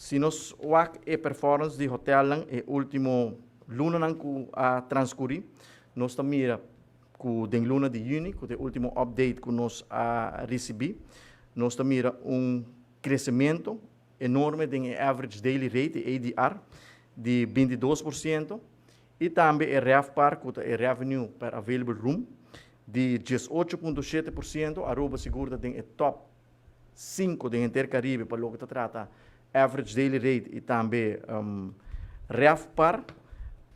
Si nos wak e performance di hotel e último lunanan ku a transkurí, nos ta mira ku den luna di yüni, ku e último update ku nos a risibí, nos ta mira un kresementu enorme den average daily rate, ADR, di 22%, i tambe e RevPAR, ku ta e revenue per available room, di 18,7%. Aruba sigur ta e top 5 di henter Karibe pa loke ta trata average daily rate i tambe RevPAR.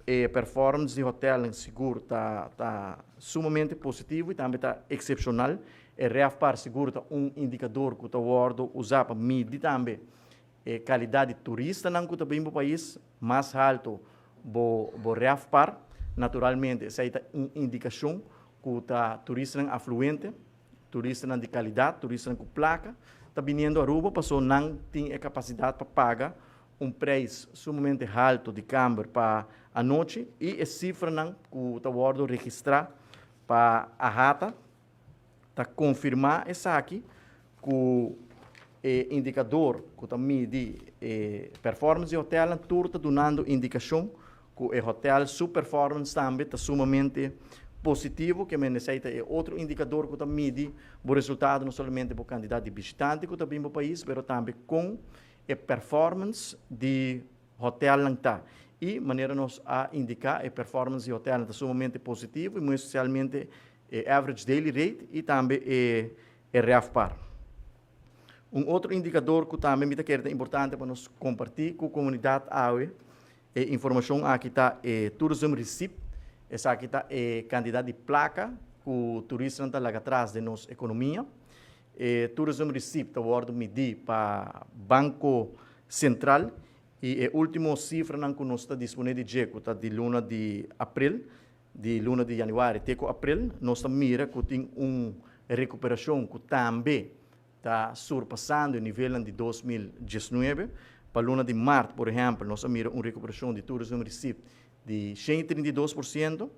E performance di hotel sigur ta sumamente positivo i tambe ta eksepshonal. E RevPAR sigur ta un indikadó ku ta wòrdu usá pa midi tambe e kalidat di turistanan ku ta bin pa e pais. Mas haltu bo RevPAR, naturalmente, esei ta un indikashon ku ta turistanan afluente, turistanan di kalidat, turistanan ku plaka, ta bini Aruba, paso nan tin e kapasidat pa paga un preis sumamente haltu di kamber pa anochi. I e sifranan ku ta wòrdu registrá pa AHATA ta konfirmá esaki, ku e indikadó ku ta midi e performance di hotel tur ta dunando indikashon ku e hotel su performance tambe ta sumamente positivo, ke men esei ta e otro indikadó ku ta midi e resultado no solamente pa kantidat di bishitante ku ta bin pa e pais, pero tambe kon e performance di hotel ta. I manera nos a indiká, e performance di hotel ta sumamente positivo i masha espesialmente e average daily rate i tambe e RevPAR. Un otro indikadó ku tambe mi ta kere importante pa nos kompartí ku e komunidat awe, e informashon aki ta e tourism receipt. Esaki ta e kantidat di plaka ku turistanan ta laga atras den nos ekonomia. E tourism receipt ta wòrdu midí pa Banko Sentral i e último sifranan ku nos ta disponé di dje, ta di luna di aprel, di luna di yanüari te aprel, nos ta mira ku tin un rekuperashon ku tambe ta surpasando e nivel di 2019. Pa luna di mart, por ehèmpel, nos a mira un rekuperashon di tourism receipt di 132%.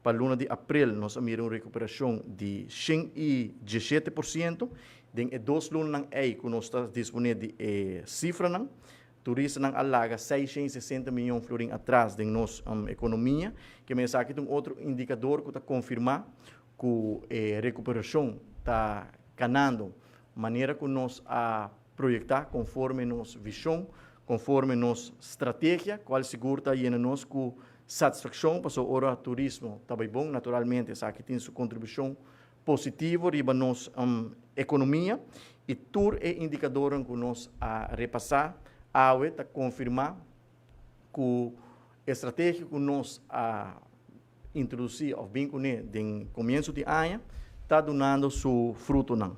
Pa luna di aprel, nos a mira un rekuperashon di 117%. Den e 2 lunanan ei ku nos ta disponé di e sifranan, turistanan a laga 660 mion florin atras den nos ekonomia, ke men esaki ta un otro indikadó ku ta konfirmá ku e rekuperashon ta kanando manera ku nos a proyektá, konforme nos vishon, konforme nos strategia, kual sigur ta yena nos ku satisfakshon, paso ora turismo ta bon, naturalmente, esaki tin su kontribushon positivo riba nos ekonomia. I tur e indikadónan ku nos a repasá awe ta konfirmá ku e strategia ku nos a introdusí òf bin kuné den komienso di aña ta dunando su frutonan.